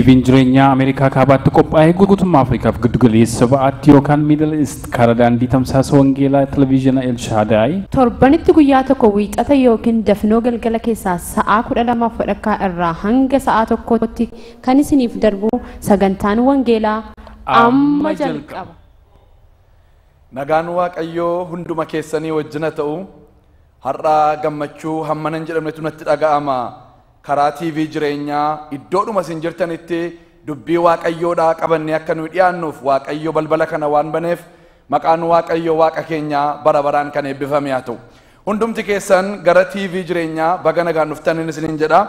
TV'n jireenyaa Ameerikaa kaabaatti qophaa'ee guutummaa Afrikaaf giddu galeessa ba'aatti yookaan Middle East karaa daandii tamsaasa wangeelaa televezyiina Elshaadaay Torbanitti guyyaa tokko wiixata yookiin dafnoo galgala keessaa sa'aa 12:30 irraa hanga sa'aa 1tti kan isiniif darbu sagantaan wangeelaa amma jalqaba. Nagaan Waaqayyoo hunduma keessanii wajjina ta'u har'a gammachuu hammanan jedhamnetu natti dhaga'ama. Karaa TV jireenyaa iddoodhuma isin jirtanitti dubbii Waaqayyoodhaa qabannee akka nuyi dhiyaannuuf Waaqayyo balbala kana waan baneef maqaan Waaqayyo Waaqa keenyaa bara baraan kan eebbifame haa ta'u. Hundumti keessan gara TV jireenyaa baga nagaan dhuftaniin isiniin jedha.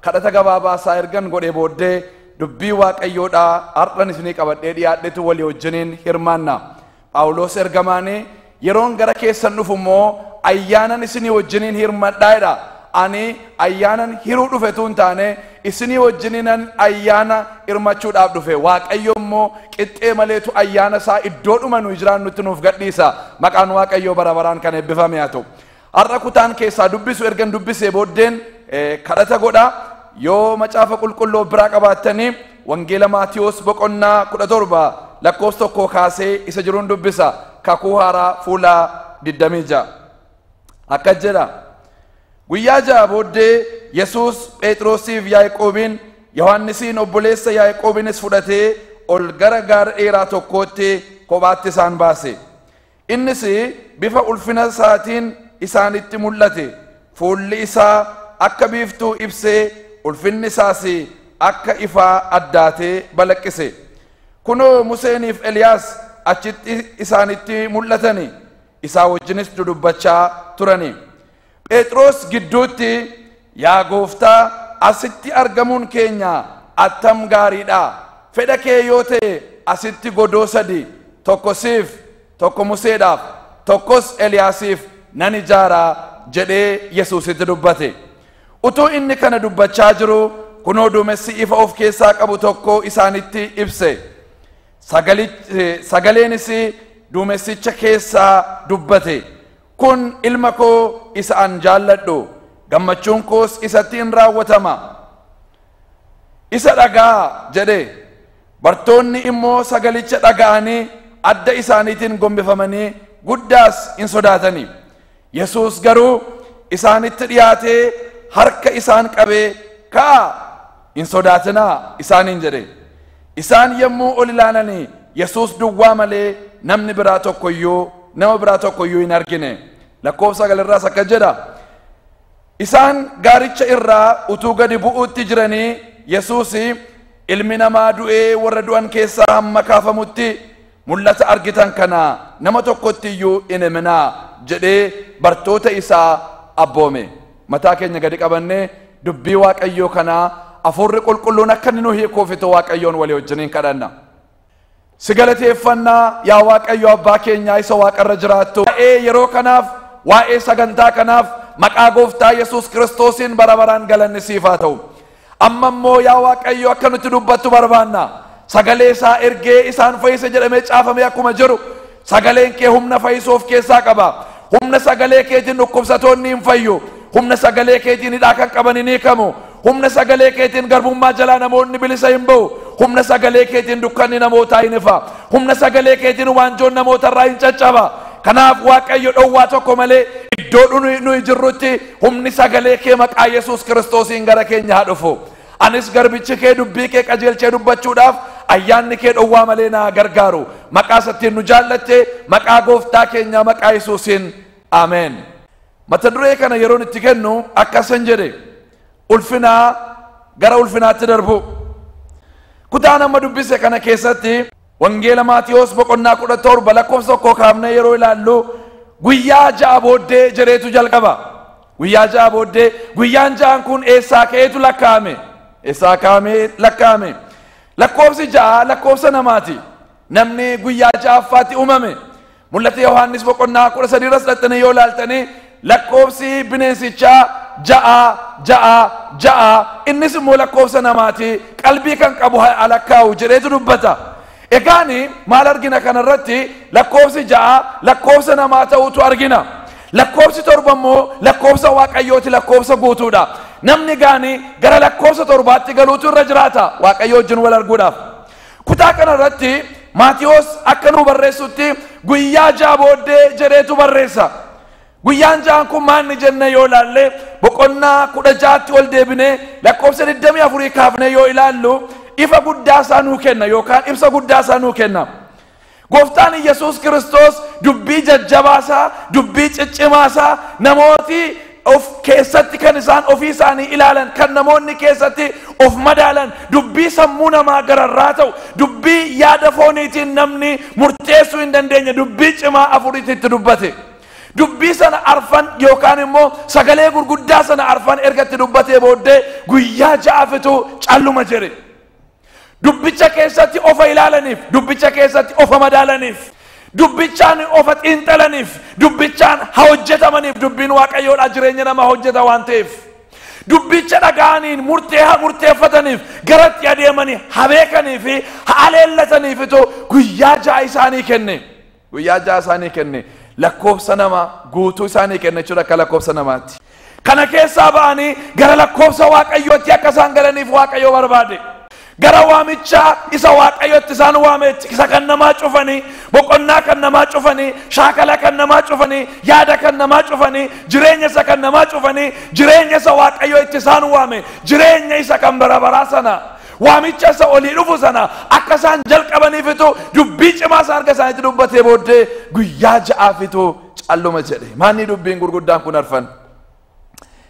Kadhata gabaabaa isaa ergan godhee booddee dubbii Waaqayyoodhaa har'an isinii qabadhee dhiyaadhetu walii wajjiniin hirmaanna. Phaawulos ergamaanii yeroon gara keessan dhufu immoo ayyaanan isinii wajjiniin hirmadhaa jedha. Ani ayyaanan hiruu dhufetu hin taane isinii wajjiniinan ayyaana hirmachuudhaaf dhufe. Waaqayyo immoo qixxee maleetu ayyaana isaa iddoodhuma nuyi jiraannutti nuuf gadhiisa. Maqaan Waaqayyoo bara baraan kan eebbifame haa ta'u. Har'a kutaan keessaa dubbisu ergan dubbisee booddeen kadhata godha. Yoo macaafa qulqulluu biraa qabaattanii wangeela Maatiyoos boqonnaa 17 lakkoofsa 1 kaasee isa jiruun dubbisa. Kakuu haaraa fuula 26 akkas jedha. Guyyaa ja'a booddee Yesuus Phexrosiif Yaaqoobiin Yohannisiin obboleessa Yaaqoobiinis fudhatee ol gara gaara dheeraa tokkootti kophaatti isaan baase. Innis bifa ulfina isaatiin isaanitti mul'ate. Fuulli isaa akka biiftuu ibsee ulfinni isaas akka ifaa addaatee balaqqise. Kunoo Museeniif Eliyaas achitti isaanitti mul'atani. Isaa wajjinis dudubbachaa turani. Phexros gidduutti yaa gooftaa asitti argamuun keenya attam gaariidha. Fedha kee yoo ta'e asitti godoo sadi tokko siif, tokko Museedhaaf, tokkos Eliyaasiif nan ijaaraa jedhee Yesuusitti dubbate. Utuu inni kana dubbachaa jiru kunoo duumessi ifa of keessaa qabu tokko isaanitti ibse. Sagaleenis duumessicha keessaa dubbate. Kun ilma koo isa an jaalladhu, gammachuun koos isatti hin raawwatama. Isa dhagaa jedhe. Bartoonni immoo sagalicha dhaga'anii adda isaaniitiin gombifamanii guddaas hin sodaatani. Yesuus garuu isaanitti dhiyaatee harka isaan qabee ka'aa hin sodaatinaa isaaniin jedhe. Isaan yommuu ol ilaalanii Yesuus duwwaa malee namni biraa tokkoyyuu nama biraa tokkoyyuu hin argine. Lakkoofsa sagalirraas akka jedha. Isaan gaaricha irraa utuu gadi bu'uutti jiranii Yesuus ilmi namaa du'ee warra du'an keessaa hamma kaafamutti mul'ata argitan kana nama tokkotti iyyuu hin himinaa jedhee bartoota isaa abboome. Mataa keenya gadi qabannee dubbii Waaqayyoo kanaa Hafuurri qulqulluun akka inni nu hiikuufitu Waaqayyoon walii wajjiniin kadhanna. Si galateeffannaa yaa Waaqayyo abbaa keenyaa isa waaqarra jiraattu. Waa'ee yeroo kanaaf, waa'ee sagantaa kanaaf maqaa gooftaa Yesuus Kiristoosiin bara baraan galanni siif haa ta'u. Amma immoo yaa Waaqayyo akka nuti dubbattu barbaanna. Sagalee isaa ergee isaan fayyise jedhamee caafamee akkuma jiru sagaleen kee humna fayyisuu of keessaa qaba. Humna sagalee keetiin dhukkubsatoonni hin fayyu. Humna sagalee keetiin hidhaa kan qaban hin hiikamu. Humna sagalee keetiin garbummaa jalaa namoonni bilisa hin ba'u. Humna sagalee keetiin dukkanni namootaa hin ifa. Humna sagalee keetiin waanjoon namootarraa hin caccaba. Kanaaf Waaqayyo dhowwaa tokko malee iddoo nuyi jirrutti humni sagalee kee maqaa Yesuus Kiristoosiin gara keenya haa dhufu. Anis garbichi kee dubbii kee qajeelchee dubbachuudhaaf ayyaanni kee dhowwaa malee naa gargaaru. Maqaa isattiin nu jaallatte maqaa gooftaa keenyaa maqaa Yesuusiin ameen. Mata duree kana yeroon itti kennu akkasan jedhe. Ulfinaa gara ulfinaatti darbu. Kutaan amma dubbise kana keessatti wangeela Maatiyoos boqonnaa 17 lakkoofsa 1 kaafnee yeroo ilaallu guyyaa ja'a booddee jedheetu jalqaba. Guyyaa ja'a booddee guyyaan ja'an kun eessaa ka'eetu lakkaa'ame? Eessaa kaa'amee lakkaa'ame? Lakkoofsi ja'a lakkoofsa namaati. Namni guyyaa ja'affaatti uumame. Mul'ata Yohaannis boqonnaa 13 irras dhaxxanii yoo ilaaltanii lakkoofsi bineensichaa ja'a ja'a ja'a innis immoo lakkoofsa namaati qalbii kan qabu alakkaa'u jedheetu dubbata. Egaani maal argina kanarratti lakkoofsi ja'a lakkoofsa namaa ta'utu argina. Lakkoofsi torba immoo lakkoofsa Waaqayyooti, lakkoofsa guutuudha. Namni gaanii gara lakkoofsa 7tti galuutu irra jiraata Waaqayyo wajjin wal arguudhaaf. Kutaa kana irratti Maatiyos akka nu barreessutti guyyaa 6 booddee jedheetu barreessa. Guyyaan 6 kun maanni jenne yoo ilaalle boqonnaa 16tti ol deebinee lakkoofsa 24 kaafnee yoo ilaallu ifa guddaa isaa nuu kenna yookaan ibsa guddaa isaa nuu kenna. Gooftaan Yesuus Kiristoos dubbii jajjabaasaa, dubbii ciccimaasaa namooti of keessatti kan isaan ofii isaanii ilaalan, kan namoonni keessatti of madaalan, dubbii sammuu namaa gararraa ta'u, dubbii yaada fooniitiin namni murteessuu hin dandeenye dubbii cimaa 4 itti dubbate. Dubbii sana arfan yookaan immoo sagalee gurguddaa sana arfan erga itti dubbatee booddee guyyaa 6fitu calluma jedhe. Dubbicha keessatti ofa ilaalaniif, dubbicha keessatti ofa madaalaniif, dubbichaan ofa xiinxalaniif, dubbichaan haa hojjetamaniif. Dubbiin Waaqayyoodha jireenya namaa hojjeta waan ta'eef. Dubbicha dhaga'aniin murtee haa murteeffataniif, garatti adeemanii haa beekanii fi haa aleellataniifitu guyyaa 6 isaanii kenne. Guyyaa 6 isaanii kenne. Lakkoofsa namaa guutuu isaanii kenne jechuudha akka lakkoofsa namaatti. Kana keessaa ba'anii gara lakkoofsa Waaqayyootti akka isaan galaniif Waaqayyo barbaade. Gara waamichaa isa Waaqayyotti isaan waametti isa kan namaa cufanii, boqonnaa kan namaa cufanii, shaakala kan namaa cufanii, yaada kan namaa cufanii, jireenya isa kan namaa cufanii, jireenya isa Waaqayyo itti isaan waame, jireenya isa kan bara baraa sana, waamicha isa olii dhufu sana akka isaan jalqabaniifitu dubbii cimaa isaa harka isaaniitti dubbatee booddee guyyaa 6fitu calluma jedhe. Maanni dubbiin gurguddaan kun arfan?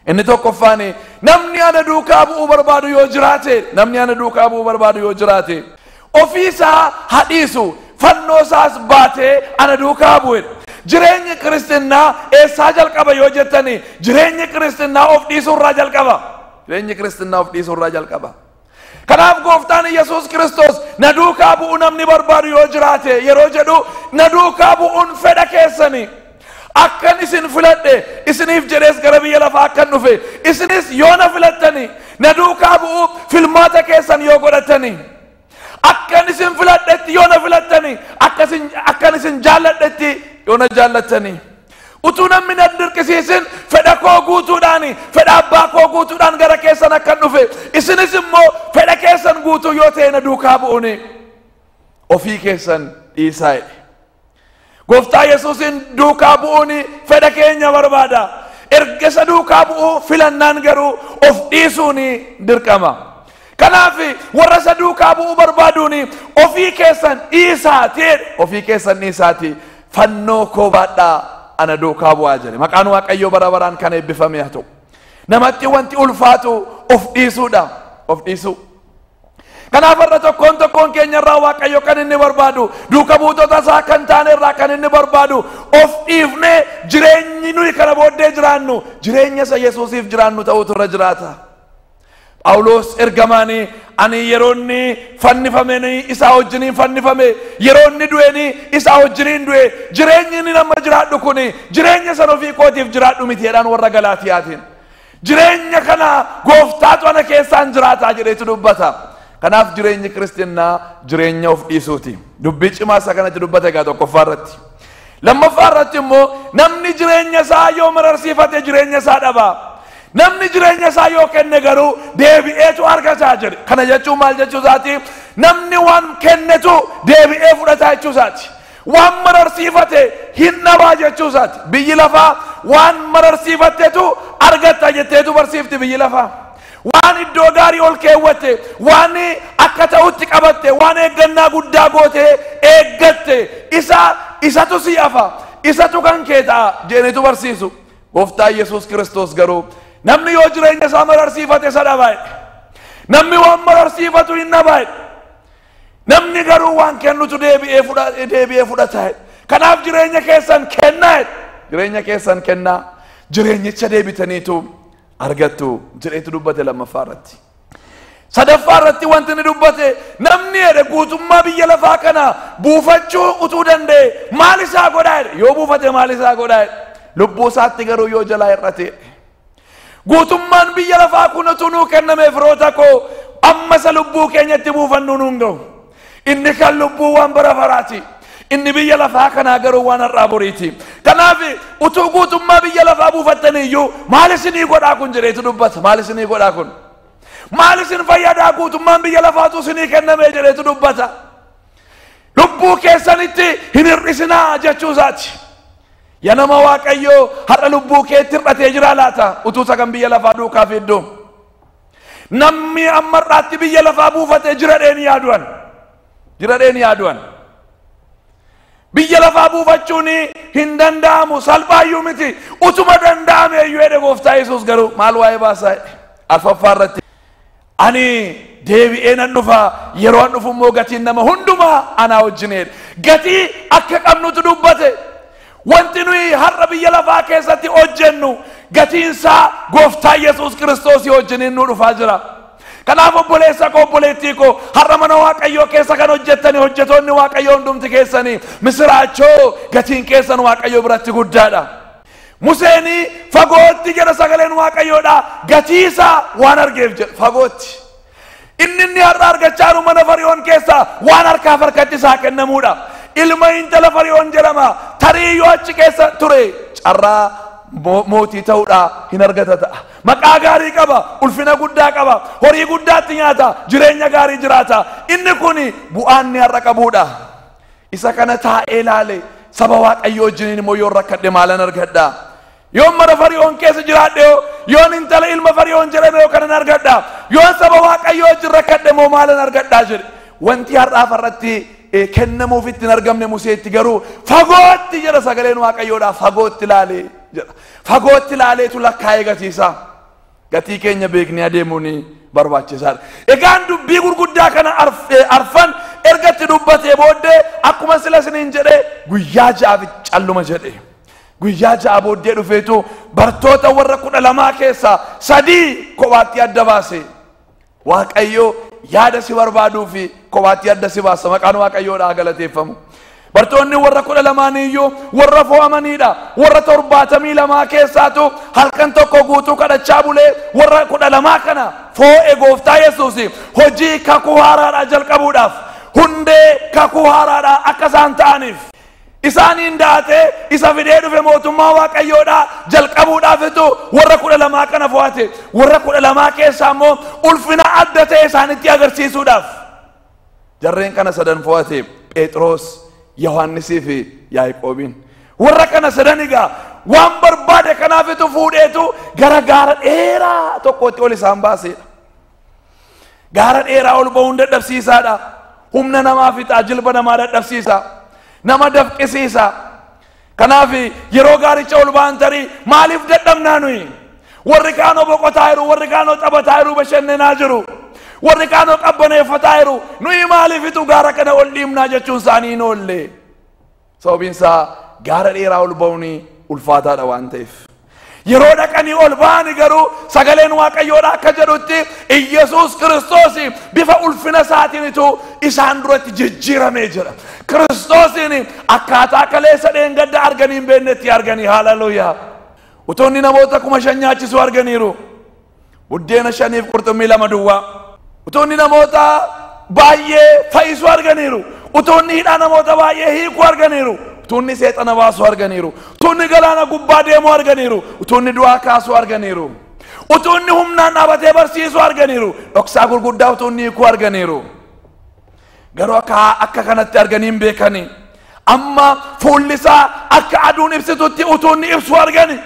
Inni tokkoffaan namni ana duukaa bu'uu barbaadu yoo jiraate, namni ana duukaa bu'uu barbaadu yoo jiraate ofii isaa hadhiisu, fannoo isaas baatee ana duukaa bu'e. Jireenyi kiristinnaa eessaa jalqaba yoo jettani, jireenyi kiristinnaa of dhiisuu irraa jalqaba. Jireenyi kiristinnaa of dhiisuu irraa jalqaba. Kanaaf gooftaan Yesuus Kiristoos na duukaa bu'uu namni barbaadu yoo jiraate yeroo jedhu na duukaa bu'uun fedha keessani. Akkan isin filadhe isiniif jedhees gara biyya lafaa akkan dhufe isinis yoo na filattani na duukaa bu'uu filmaata keessan yoo godhatani, akkan isin filadhetti yoo na filattani, akkan isin jaalladhetti yoo na jaallattani, utuu namni na dirqisiisin fedha koo guutuudhaan, fedha abbaa koo guutuudhaan gara keessan akkan dhufe isinis immoo fedha keessan guutuu yoo ta'e na duukaa bu'uuni ofii keessan dhiisaa jedhe. Gooftaa Yesuusin duukaa bu'uuni fedha keenya barbaada. Erga isa duukaa bu'uu filannaan garuu of dhiisuuni dirqama. Kanaaf warra isa duukaa bu'uu barbaaduuni ofii keessan dhiisaati, ofii keessan dhiisaati, fannoo koo baadhaa ana duukaa bu'aa jedhe. Maqaan Waaqayyoo bara baraan kan eebbifame haa ta'u. Namatti wanti ulfaatu of dhiisuudha, of dhiisuu. Kanaaf har'a tokkoon tokkoon keenya irraa Waaqayyo kan inni barbaadu, duuka buutota isaa kan taane irraa kan inni barbaadu, of dhiifnee jireenyi nuyi kana booddee jiraannu jireenya isa Yesuusiif jiraannu ta'utu irra jiraata. Phaawulos ergamaanii ani yeroo inni fannifamanii isaa wajjiniin fannifame, yeroo inni du'eenii isaa wajjiniin du'e, jireenyi inni nama jiraadhu kuni jireenya sana ofii kootiif jiraadhu miti jedhaan warra Galaatiyaatiin. Jireenya kana gooftaatu ana keessaan jiraataa jedheetu dubbata. Kanaaf jireenyi kiristinnaa jireenya of dhiisuuti. Dubbii cimaa isaa kanatti dubbate egaa tokkoffaa irratti. Lammaffaa irratti immoo namni jireenya isaa yoo mararsiifate jireenya isaa dhaba. Namni jireenya isaa yoo kenne garuu deebi'eetu argataa jedhe. Kana jechuun maal jechuu isaati? Namni waan kennetu deebi'ee fudhataa jechuu isaati. Waan mararsiifate hin dhabaa jechuu isaati. Biyyi lafaa waan mararsiifattetu argatta jetteetu barsiifti biyyi lafaa. Waan iddoo gaarii ol keewwatte, waan akka ta'utti qabatte, waan eeggannaa guddaa goote eeggatte, isatu si hafa, isatu kan kee ta'a jedheetu barsiisu. Gooftaa Yesuus Kiristoos garuu namni yoo jireenya isaa mararsiifate isa dhabaa jedhe. Namni waan mararsiifatu hin dhabaa jedhe. Namni garuu waan kennutu deebi'ee fudhata jedhe. Kanaaf jireenya keessan kennaa jedhe. Jireenya keessan kennaa, jireenyicha deebitaniitu argattu jedheetu dubbate lammaffaa irratti. Sadaffaa irratti wanti inni dubbate namni jedhe guutummaa biyya lafaa kana buufachuu utuu danda'e maal isaa godhaa jedhe. Yoo buufate maal isaa godhaa jedhe. Lubbuu isaatti garuu yoo jalaa hir'ate. Guutummaan biyya lafaa kun utuu nuu kenname firoota koo amma isa lubbuu keenyatti buufannu nuun ga'u. Inni kan lubbuu waan bara baraati. Inni biyya lafaa kanaa garuu waan har'aa boriiti. Kanaaf utuu guutummaa biyya lafaa buufattanii iyyuu maal isinii godhaa kun jedheetu dubbata. Maal isinii godhaa kun? Maal isin fayyadaa guutummaan biyya lafaatu isinii kenname jedheetu dubbata. Lubbuu keessanitti hin hir'isinaa jechuu isaati. Yaa nama Waaqayyoo, har'a lubbuu keetti hir'atee jira laata utuu isa kan biyya lafaa duukaa fidduu? Namni amma har'aatti biyya lafaa buufatee jira dheeni yaadu'an. Jira dheeni yaadu'an. Biyya lafaa buufachuun hin danda'amu, salphaayyuu miti. Utuma danda'ame iyyuu jedhe gooftaa Yesuus garuu maal waa'ee baasaa jedhe. Arfaffaa irratti ani deebi'ee nan dhufa, yeroo an dhufu immoo gatiin nama hundumaa anaa wajjin jedhe. Gatii akka qabnutu dubbate. Wanti nuyi har'a biyya lafaa keessatti hojjennu gatiinsaa gooftaa Yesuus Kiristoos wajjiniin nu dhufaa jira. Kanaaf obboleessa koo, obboleettii koo, har'a mana Waaqayyoo keessa kan hojjettani hojjetoonni Waaqayyoo hundumti keessanii misiraachoo gatiin keessan Waaqayyoo biratti guddaadha. Museen fagootti jedha sagaleen Waaqayyoodha, gatiisaa waan argeef jedha fagootti. Inni har'a argachaa jiru mana Fari'oon keessa waan harkaaf harkatti isaa kennamuudha. Ilma intala Fari'oon jedhama. Tarii yoo achi keessa ture carraa mootii ta'uudha hin argata ta'a. Maqaa gaarii qaba, ulfina guddaa qaba, horii guddaatti nyaata, jireenya gaarii jiraata. Inni kun bu'aan inni har'a qabuudha. Isa kana taa'ee ilaale saba Waaqayyoo wajjiniin immoo yoon rakkadhe maalan argadha? Yoon mana Fari'oon keessa jiraadhe hoo, yoon intala ilma Fari'oon jedhame hoo kanan argadha? Yoon saba Waaqayyoo wajjin rakkadhe immoo maalan argadha jedhe. Wanti har'aaf har'atti kennamuuf itti hin argamne Museetti garuu fagootti jedha sagaleen Waaqayyoodha, fagootti ilaalee jedha. Fagootti ilaaleetu lakkaa'ee gatiisaa. Gatii keenya beeknee adeemuun barbaachisaadha. Egaan dubbii gurguddaa kana arfan erga itti dubbatee booddee akkuma sila isiniin jedhee guyyaa ja'aaf calluma jedhe. Guyyaa ja'a booddee dhufeetu bartoota warra 12 keessaa 3 kophaatti adda baase. Waaqayyo yaada si barbaaduu fi kophaatti adda si baasa. Maqaan Waaqayyoodhaa galateeffamu. Bartoonni warra 12 iyyuu warra fo'amaniidha. Warra 72 keessaatu halkan tokko guutuu kadhachaa bulee warra 12 kana foo'e gooftaa Yesuus hojii kakuu haaraadhaa jalqabuudhaaf, hundee kakuu haaraadhaa akka isaan ta'aniif. Isaaniin daatee isa fidee dhufe mootummaa Waaqayyoodhaa jalqabuudhaafitu warra 12 kana fo'ate. Warra 12 keessaa immoo ulfina adda ta'e isaanitti agarsiisuudhaaf jarreen kana sadan fo'ate, Phexros, Yohannisii fi Yaaqoobiin. Warra kana sadan egaa waan barbaade kanaafitu fuudheetu gara gaara dheeraa tokkotti ol isaan baaseedha. Gaara dheeraa ol ba'uun dadhabsiisaadha. Humna namaa fixa, jilba namaa dadhabsiisa, nama dafqisiisa. Kanaaf yeroo gaaricha ol ba'an tarii maaliif dadhabnaa nuyi? Warri kaanoo boqotaa jiru, warri kaanoo taphataa jiru, bashannanaa jiru, warri kaanoo qabbaneeffataa jiru, nuyi maaliifitu gaara kana ol dhiibnaa jechuun isaanii hin oolle. Sababiin isaa gaara dheeraa ol ba'uun ulfaataadha waan ta'eef. Yeroo dhaqanii ol ba'ani garuu sagaleen Waaqayyoodha akka jedhutti Iyyasuus Kiristoos bifa ulfina isaatiinitu isaan duratti jijjiiramee jira. Kiristoosiin akkaataa kaleessa dheengadda arganii hin beeknetti arganii. Haleluuyaa. Utuu inni namoota 5,000 nyaachisuu arganiiru. Buddeena 5 qurxummii 2 duwwaa. Utuu inni namoota baay'ee fayyisuu arganiiru. Utuu inni hidhaa namoota baay'ee hiikuu arganiiru. Utuu inni seexana baasuu arganiiru. Utuu inni galaana gubbaa deemuu arganiiru. Utuu inni du'aa kaasuu arganiiru. Utuu inni humnaan dhaabatee barsiisuu arganiiru. Dhoksaa gurguddaa utuu inni hiikuu arganiiru. Garuu akka kanatti arganii hin beekani. Amma fuulli isaa akka aduun ibsitutti utuu inni ibsu argani.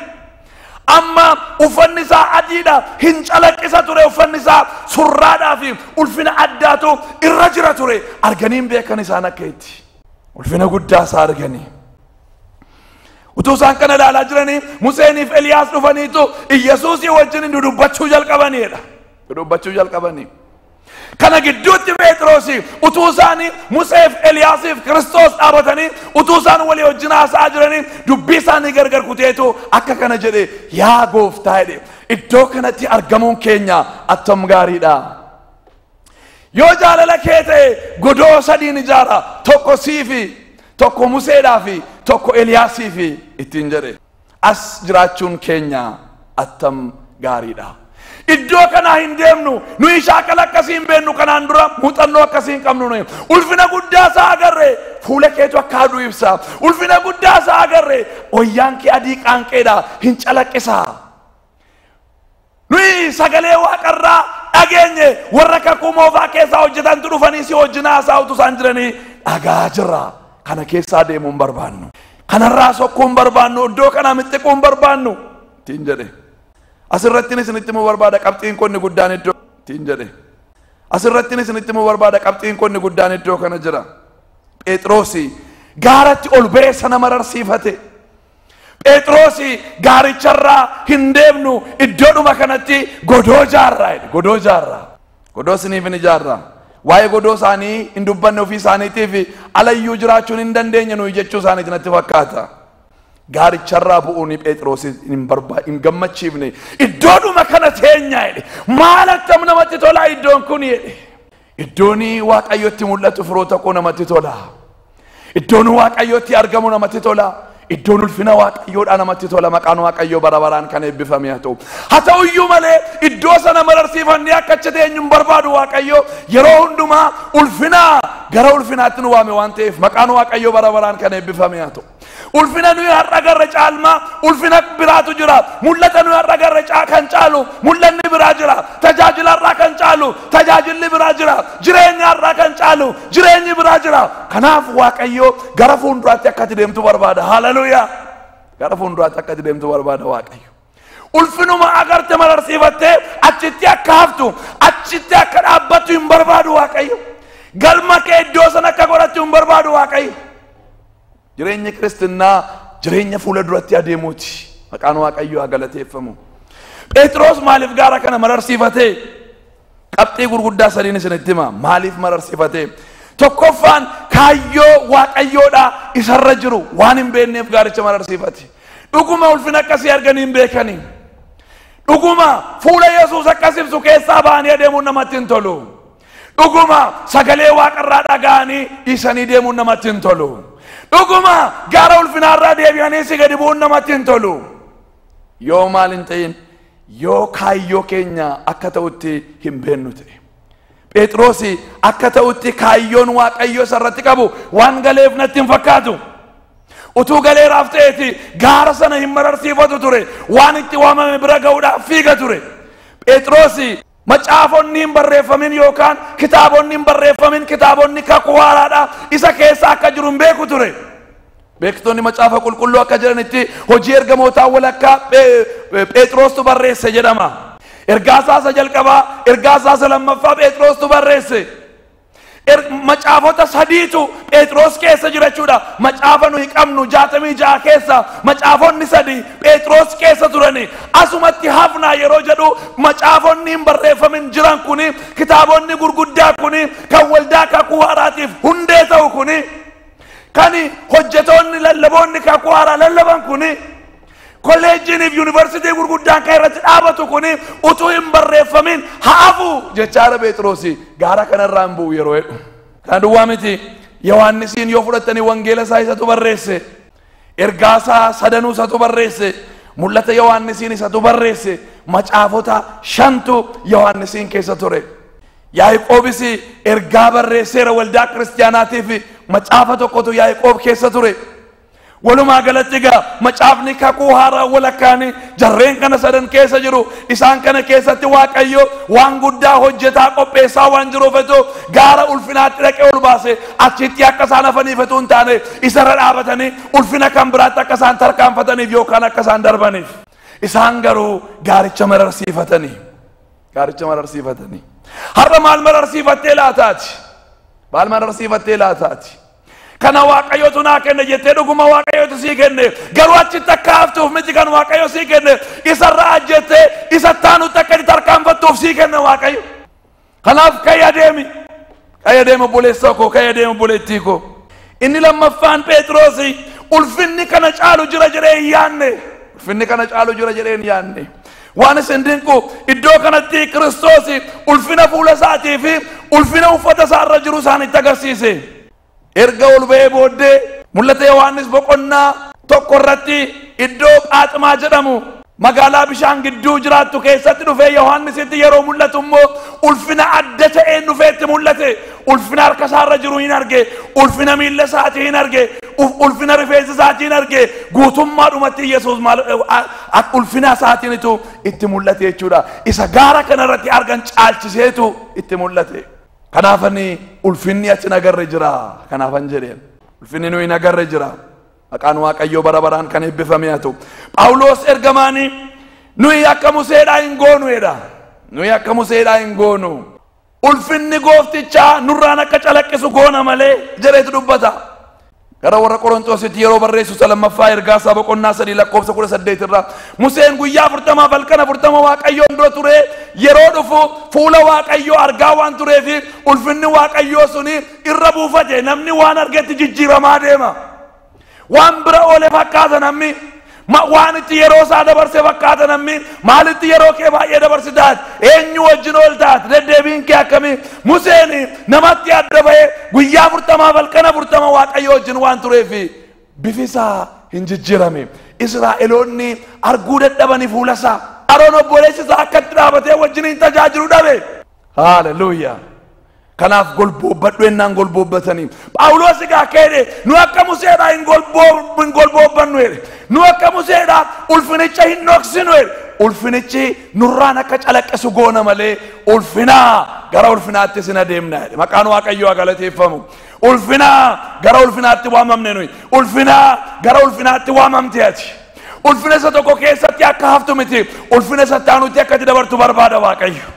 Amma uffanni isaa adiidha, hin calaqqisa ture. Uffanni isaa surraadhaa fi ulfina addaatu irra jira ture. Arganii hin beekan isaan akka itti ulfina guddaa isaa arganii. Utuu isaan kana ilaalaa jiranii Museeniif Eliyaas dhufaniitu Iyyasuusii wajjin dudubbachuu jalqabaniidha. Dudubbachuu jalqabanii. Kana gidduutti Phexros utuu isaanii Museef Eliyaasiif Kiristoos dhaabatanii utuu isaan walii wajjin haasa'aa jiranii dubbii isaanii gargar kuteetu akka kana jedhe, yaa gooftaa jedhe, iddoo kanatti argamuun keenya attam gaariidha. Yoo jaalala kee ta'e godoo 3 ijaara, tokko siifi, tokko Museedhaa fi tokko Eliyaasiifi ittiin jedhe. As jiraachuun keenya attam gaariidha. Iddoo kanaa hin deemnu, nuyi shaakala akkasii hin beeknu, kanaan dura muuxannoo akkasii hin qabnu nuyi. Ulfina guddaa isaa agarre, fuula keetu akka aduu ibsa. Ulfina guddaa isaa agarre, wayyaan kee adii qaanqeedha, hin calaqqisa. Nuyi sagalee waaqarraa dhageenye, warra kakuu moofaa keessaa hojjetantu dhufanii si wajjin haasa'utu isaan jiranii dhagaa jirra. Kana keessaa deemuu hin barbaannu. Kanarraa sokkuu hin barbaannu, iddoo kanaa mixxiquu hin barbaannu. Ittiin jedhe. Asirratti isinitti himuu barbaada qabxiin konni guddaan iddoo ittiin jedhe. Asirratti isinitti himuu barbaada qabxiin konni guddaan iddoo kana jira. Phexrosi gaaratti ol ba'ee sana mararsiifate. Phexrosi gaaricharraa hin deemnu, iddoodhuma kanatti godoo jaarraa jedhe. Godoo jaarraa. Godoo isiniif hin ijaarraa. Waa'ee godoo isaanii hin dubbanne, ofii isaaniitiif alayyuu jiraachuun hin dandeenye nuyi jechuu isaaniiti natti fakkaata. Gaaricharraa bu'uun Phexros hin gammachiifne. Iddoodhuma kana teenya jedhe. Maal attam namatti tola iddoon kun jedhe. Iddoon Waaqayyotti mul'atu firoota koo namatti tola. Iddoon Waaqayyotti argamu namatti tola. Iddoon ulfina Waaqayyoodhaa namatti tola. Maqaan Waaqayyoo bara baraan kan eebbifame haa ta'u. Haa ta'uyyuu malee iddoo sana mararsiifannee akka achi teenyu hin barbaadu Waaqayyo. Yeroo hundumaa ulfina gara ulfinaatti nu waame waan ta'eef maqaan Waaqayyoo bara baraan kan eebbifame haa ta'u. Ulfina nuyi har'a garra caalmaa ulfina biraatu jira. Mul'ata nuyi har'a garra kan caalu mul'anni biraa jira. Tajaajila har'aa kan caalu tajaajilli biraa jira. Jireenya har'aa kan caalu jireenyi biraa jira. Kanaaf Waaqayyo gara fuulduraatti akka ati deemtu barbaada. Haleluuyaa. Gara fuulduraatti akka ati deemtu barbaada Waaqayyo. Ulfinuma agarte mararsiifattee achitti akka haftu, achitti akka dhaabbattu hin barbaadu Waaqayyo. Galma kee iddoo sana akka godhattu hin barbaadu Waaqayyo. Jireenya kiristinnaa jireenya fuula duratti adeemuuti. Maqaan Waaqayyoo haa galateeffamu. Phexros maaliif gaara kana mararsiifatee? Qabxii gurguddaa sadiin isinitti hima. Maaliif mararsiifatee? Tokkoffaan kaayyoo Waaqayyoodha isarra jiru waan hin beekneef gaaricha mararsiifate. Dhuguma ulfina akkasii arganii hin beekanii. Dhuguma fuula Yesuus akkas ibsu keessaa ba'anii adeemuun namatti hin tolu. Dhuguma sagalee waaqarraa dhaga'anii dhiisanii deemuun namatti hin tolu. Dhuguma gaara ulfinaarraa deebi'anii si gadi bu'uun namatti hin tolu. Yoo maal hin ta'in, yoo kaayyoo keenya akka ta'utti hin beennu ta'e. Phexrosi akka ta'utti kaayyoon Waaqayyoo isarratti qabu waan galeef natti hin fakkaatu. Utuu galeeraaf ta'eeti gaara sana hin mararsiifatu ture. Waan itti waamame bira ga'uudhaaf fiiga ture. Phexrosi macaafonni hin barreeffamin yookaan kitaabonni hin barreeffamin, kitaabonni kakuu haaraadha isa keessa akka jiru hin beeku ture. Beektonni macaafa qulqulluu akka jedhanitti hojii ergamootaa walakkaa Phexrostu barreesse jedhama. Ergaa isaa isa jalqabaa, ergaa isaa isa lammaffaa Phexrostu barreesse. Macaafota sadiitu Phexros keessa jira jechuudha. Macaafa nuyi qabnu 66 keessa macaafonni 3 Phexros keessa turani. Asumatti hafnaa yeroo jedhu macaafonni hin barreeffamin jiran kuni, kitaabonni gurguddaa kuni, kan waldaa kakuu haaraatiif hundee ta'u kuni, kan hojjetoonni lallaboonni kakuu haaraa lallaban kuni, kolleejjiiniif yuunivarsiitii gurguddaan kan irratti dhaabatu kuni utuu hin barreeffamin haafu jechaadha Phexrosi. Gaara kanarraa hin bu'u yeroo jedhu. Kana duwwaa miti. Yohaannisiin yoo fudhattanii wangeela isaa isatu barreesse. Ergaa isaa sadanuu isatu barreesse. Mul'ata Yohaannisiin isatu barreesse. Macaafota 5 Yohaannisiin keessa ture. Yaaqoobis ergaa barreesseera waldaa kiristiyaanaatiif macaafa tokkotu Yaaqoob keessa ture. Walumaa galatti egaa macaafni kakuu haaraa walakkaanii jarreen kana sadan keessa jiru. Isaan kana keessatti Waaqayyo waan guddaa hojjetaa qopheessaa waan jiruufatu gaara ulfinaatti dhaqee ol baase. Achitti akka isaan hafaniifatu hin taane isarra dhaabatanii ulfina kan biraatti akka isaan tarkaanfataniif yookaan akka isaan darbaniif. Isaan garuu gaaricha mararsiifatanii. Gaaricha mararsiifatanii. Har'a maal mararsiifattee laataati? Maal mararsiifattee laataati? Kana Waaqayyotu naa kenne jettee dhuguma Waaqayyotu sii kenne. Garuu achitti akka haftuuf miti kan Waaqayyo sii kenne. Isarra ajjettee isa taanutti akka inni tarkaanfattuuf sii kenne Waaqayyo. Kanaaf ka'ii adeemi. Ka'ii adeemi obboleessa koo, ka'ii adeemi obboleettii koo. Inni lammaffaan Phexrosi ulfinni kana caalu jira jedhee hin yaanne. Ulfinni kana caalu jira jedhee hin yaanne. Waan isin dinqu iddoo kanatti Kiristoos ulfina fuula isaatii fi ulfina uffata isaarra jiru isaanitti agarsiise. Erga ol ba'ee booddee mul'ata Yohaannis boqonnaa 1 irratti iddoo Phaaximaa jedhamu Magaalaa bishaan gidduu jiraattu keessatti dhufee Yohaannisitti yeroo mul'atu immoo ulfina adda ta'een dhufeetti mul'ate. Ulfina harka isaarra jiru hin arge, ulfina miilla isaatii hin arge, ulfina rifeensa isaatii hin arge. Guutummaadhumatti Yesuus maal ulfina isaatiinitu itti mul'ate jechuudha. Isa gaara kanarratti argan caalchiseetu itti mul'ate. Kanaafani ulfinni achi nagarre jira. Kanaafan jedheen ulfinni nuyi nagarre jira. Maqaan Waaqayyoo bara baraan kan eebbifame haa ta'u. Phaawulos ergamaanii nuyi akka Museedhaa hin goonu jedha. Nuyi akka Museedhaa hin goonu. Ulfinni gooftichaa nurraan akka calaqqisu goona malee jedheetu dubbata. Gara warra Qorontoositti yeroo barreessu isa lammaffaa ergaa isaa boqonnaa 3 lakkoofsa 18 irraa Museen guyyaa 40 halkan 40 Waaqayyoon dura ture yeroo dhufu fuula Waaqayyoo argaa waan tureef ulfinni Waaqayyoo suni irra buufate. Namni waan argetti jijjiiramaa deema. Waan bira oole fakkaata namni. Waan itti yeroo isaa dabarse fakkaata namni. Maalitti yeroo kee baay'ee dabarsitaat? Eenyu wajjin ooltaat? Deddeebiin kee akkamii? Museen namatti adda ba'ee guyyaa 40 halkan 40 Waaqayyo wajjin waan tureef bifi isaa hin jijjiirame. Israa'eloonni arguu dadhabanii fuula isaa. Aroon obboleessi isaa akkatti dhaabatee wajjin hin tajaajilu dhabe. Haaleluyyaa. Kanaaf golboobbadhu ennaan golboobbatanii. Phaawulos egaa akka jedhe nu akka Museedhaa hin golboobbannu jedhe. Nu akka Museedhaa ulfinicha hin dhoksinu jedhe. Ulfinichi nurraan akka calaqqisu goona malee ulfinaa gara ulfinaatti sin adeemna jedhe. Maqaan Waaqayyoo haa galateeffamu. Ulfinaa gara ulfinaatti waamamne nuyi. Ulfinaa gara ulfinaatti waamamte ati. Ulfina isa tokko keessatti akka haftu miti. Ulfina isa taanutti akka itti dabartu barbaada Waaqayyo.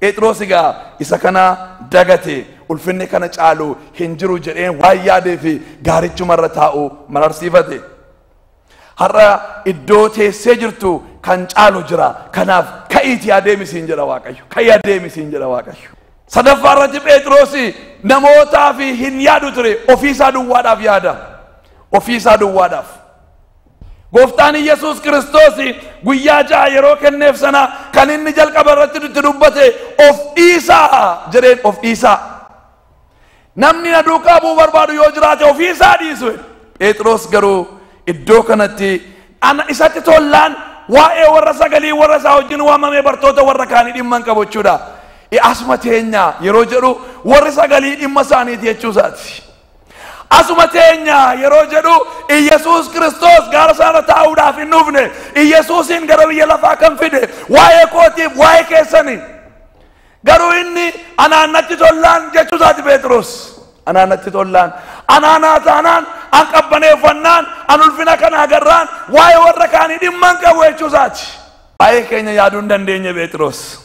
Phexros egaa isa kana dagate ulfinni kana caalu hin jiru jedheen waan yaadee fi gaarichumarra taa'u mararsiifate. Har'a iddoo teessee jirtu kan caalu jira. Kanaaf ka'iitii adeemisiin jedha Waaqayyo. Ka'ii adeemisiin jedha Waaqayyo. Sadaffaa irratti Phexros namootaaf hin yaadu ture. Ofiisaa duwwaadhaaf yaada. Ofiisaa duwwaadhaaf. Gooftaan Yesuus Kiristoos guyyaa 6 yeroo kenneef sana kan inni jalqaba irratti itti dubbate of dhiisaa jedheen. Of dhiisaa. Namni na duukaa bu'uu barbaadu yoo jiraate ofiisaa dhiisu. Phexros garuu iddoo kanatti ana isatti tollaan waa'ee warra sagalii warra isaa wajjin waamamee bartoota warra kaanii dhimma hin qabu jechuudha. Asuma teenya yeroo jedhu warri sagalii dhimma isaaniiti jechuu isaati. Asuma teenya yeroo jedhu Iyesuus Kiristoos gaara isaarra taa'uudhaaf hin dhufne. Iyesuusin gara biyya lafaa kan fide waa'ee kootiif waa'ee keessanii. Garuu inni anaan natti tollaan jechuu isaati Phexros. Anaan natti tollaan. Anaanaa taanaan an qabbaneeffannaan an ulfina kana agarraan waa'ee warra kaanii dhimma hin qabu jechuu isaati. Waa'ee keenya yaaduu hin dandeenye Phexros.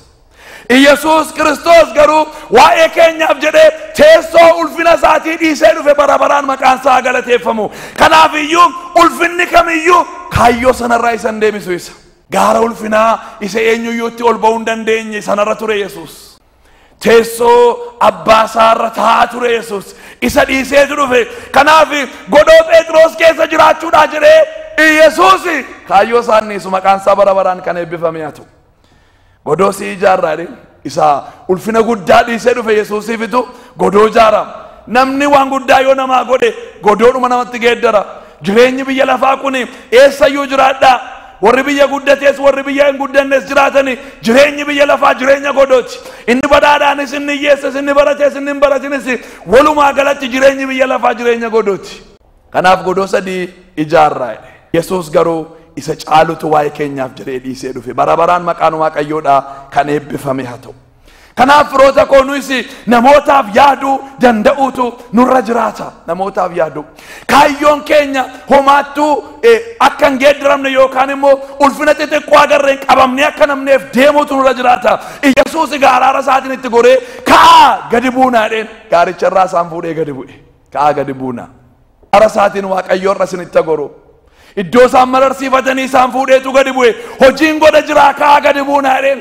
Iyesuus Kiristoos garuu waa'ee keenyaaf jedhee teessoo ulfina isaatii dhiisee dhufe bara baraan maqaan isaa galateeffamu. Kanaaf iyyuu ulfinni kamiyyuu kaayyoo sanarraa isa hin deebisu isa. Gaara ulfinaa isa eenyuyyuutti ol ba'uu hin dandeenye sanarra ture Yesuus. Teessoo abbaa isaarra taa'aa ture Yesuus. Isa dhiiseetu dhufe. Kanaaf godoo Phexros keessa jiraachuudhaa jedhee Iyesuus kaayyoo isaan dhiisu maqaan isaa bara baraan kan eebbifame haa ta'u. Godoo si ijaarraa jedhee isa ulfina guddaa dhiisee dhufe Yesuusiifitu godoo ijaara. Namni waan guddaa yoo namaa godhe godoodhuma namatti geeddara. Jireenyi biyya lafaa kun eessayyuu jiraadhaa. Warri biyya guddatees warri biyya hin guddannes jiraatani. Jireenyi biyya lafaa jireenya godooti. Inni badhaadhaanis inni hiyyeessas inni baratees inni hin baratinis walumaa galatti jireenyi biyya lafaa jireenya godooti. Kanaaf godoo 3 ijaarraa jedhe. Yesuus garuu isa caalutu waa'ee keenyaaf jedhee dhiisee dhufe. Bara baraan maqaan Waaqayyoodhaa kan eebbifame haa ta'u. Kanaaf firoota koo nuyis namootaaf yaaduu danda'uutu nurra jiraata. Namootaaf yaaduu. Kaayyoon keenya homaattuu akka hin geeddaramne yookaan immoo ulfina xixiqqoo agarree hin qabamne akka namneef deemuutu nurra jiraata. Iyesuus egaa araara isaatiin itti goree ka'aa gadi buunaa jedheen. Gaaricha irraa isaan fuudhee gadi bu'e. Ka'aa gadi buunaa. Araara isaatiin Waaqayyo irra isinitti goru. Iddoo isaan mararsiifatanii isaan fuudheetu gadi bu'e. Hojiin godha jiraa ka'aa gadi buunaa jedheen.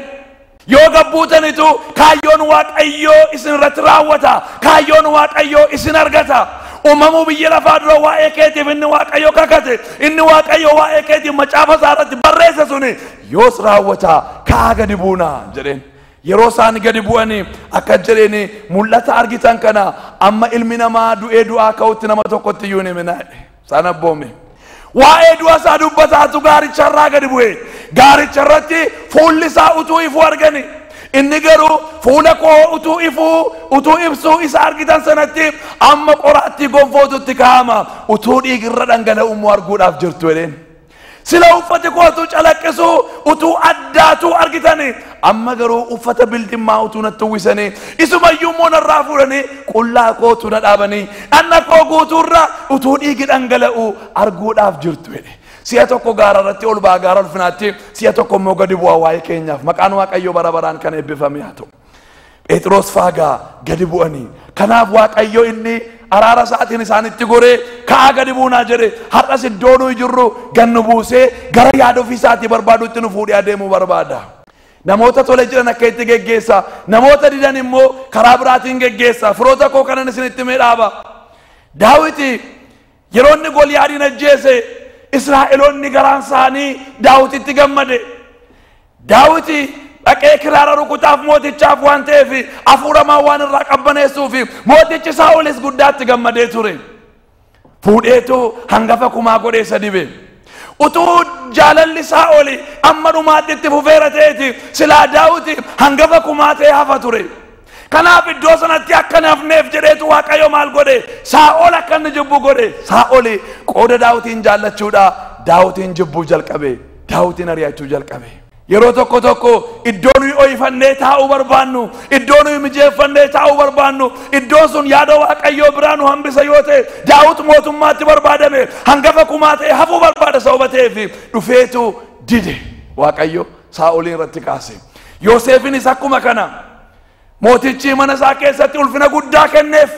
Yoo gabbuutanitu kaayyoon Waaqayyoo isin irratti raawwata. Kaayyoon Waaqayyoo isin argata. Uumamuu biyya lafaa dura waa'ee keetiif inni Waaqayyo kakate. Inni Waaqayyo waa'ee keetiif macaafa isaa irratti barreesse suni yoos raawwata. Ka'aa gadi buunaa jedheen. Yeroo isaan gadi bu'anii akka jedheen mul'ata argitan kana amma ilmi namaa du'ee du'aa ka'utti nama tokkotti iyyuu hin himinaa jedhe. Isaan abboome. Waa'ee du'a isaa dubbataatu gaaricharraa gadi bu'e. Gaaricharratti fuulli isaa utuu ifuu argani. Inni garuu fuula koo utuu ifuu utuu ibsuu isa argitan sanatti amma qoraattii gonfootutti kaa'ama. Utuu dhiigirra dhangala'u immoo arguudhaaf jirtu jedheen. Sila uffati kootu calaqqisu utuu addaatuu argitani. Amma garuu uffata bildimmaa utuu natti uwwisanii isumayyuu immoo narraa fuudhanii qullaa kootu na dhaabanii dhanna koo guutuurra utuu dhiigi dhangala'u arguudhaaf jirtu jedhe. Si'a tokko gaara irratti ol ba'a gaara ulfinaatti, si'a tokko immoo gadi bu'a waa'ee keenyaaf. Maqaan Waaqayyoo bara baraan kan eebbifame haa ta'u. Phexros faagaa gadi bu'anii. Kanaaf Waaqayyo inni araara isaatiin isaanitti goree ka'aa gadi buunaa jedhe. Har'as iddoo nuyi jirru gannu buusee gara yaada ofii isaatii barbaadutti nu fuudhee adeemuu barbaada. Namoota tole jiran akka itti geggeessa, namoota didan immoo karaa biraatiin geggeessa. Firoota koo kanan isinitti mee dhaaba. Daawiti yeroo inni Goliyaadiin ajjeese Israa'eloonni garaan isaanii Daawititti gammade. Daawiti dhaqee kiraara rukutaaf mootichaaf waan ta'eef hafuuramaa waan irraa qabbaneessuuf mootichi Saa'olis guddaatti gammadee ture. Fuudheetu hangafa kumaa godhee isa dibe. Utuu jaalalli Saa'oli amma dhumaatti itti fufeera ta'eeti silaa Daawiti hangafa kumaa ta'ee hafa ture. Kanaaf iddoo sanatti akka hin hafneef jedheetu Waaqayyo maal godhe? Saa'ol akka inni jibbu godhe. Saa'oli qooda Daawitiin jaallachuudha Daawitiin jibbuu jalqabe. Daawitiin ari'achuu jalqabe. Yeroo tokko tokko iddoo nuyi ooyifannee taa'uu barbaannu, iddoo nuyi mijeeffannee taa'uu barbaannu, iddoon sun yaada Waaqayyoo biraa nu hambisa yoo ta'e, Daawit mootummaatti barbaadame hangafa kumaa ta'e hafuu barbaada sababa ta'eef dhufeetu dide. Waaqayyo Saa'oliin irratti kaase. Yoosefinis akkuma kana mootichi mana isaa keessatti ulfina guddaa kenneef.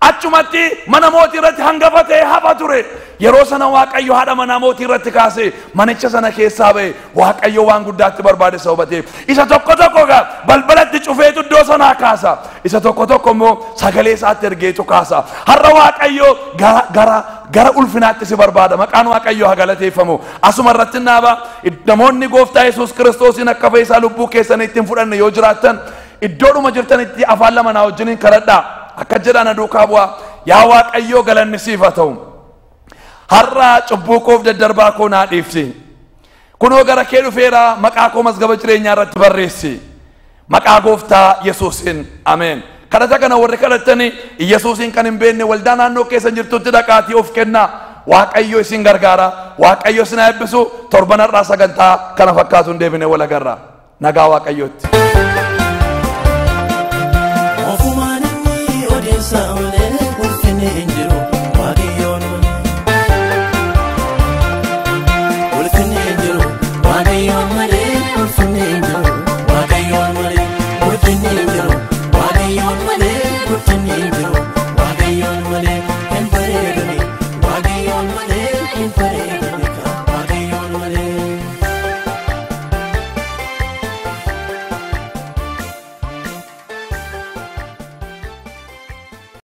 Achumatti mana mootii irratti hangafa ta'e hafa ture. Yeroo sana Waaqayyo haadha manaa mootii irratti kaase manicha sana keessaa ba'e. Waaqayyo waan guddaatti barbaade sababa ta'eef. Isa tokko tokko gaa balbalatti cufeetu iddoo sanaa kaasa. Isa tokko tokko immoo sagalee isaatti ergeetu kaasa. Har'a Waaqayyo gara ulfinaatti si barbaada. Maqaan Waaqayyo haa galateeffamu. Asuma irratti naaba namoonni gooftaa Yesuus Kiristoosiin akka fayyisaa lubbuu keessanii ittiin fudhanne yoo jiraattan iddoodhuma jirtanitti afaan lama naa wajjiniin kadhadhaa. Akka jedhan duukaa bu'aa. Yaa Waaqayyoo galanni siif haa ta'u. Har'a cubbuu koof daddarbaa koo naa dhiifti. Kunoo gara kee dhufeera, maqaa koo mazgaba jireenyaa irratti barreessi. Maqaa gooftaa Yesuusiin ameen. Kadhata kana warri kadhattanii Yesuusiin kan hin beekne waldaa naannoo keessan jirtutti dhaqaatii of kennaa. Waaqayyo isin gargaara. Waaqayyo isin haa eebbisu. Torban har'aa sagantaa kana fakkaatuun deebinee wal agarra. Nagaa Waaqayyootti.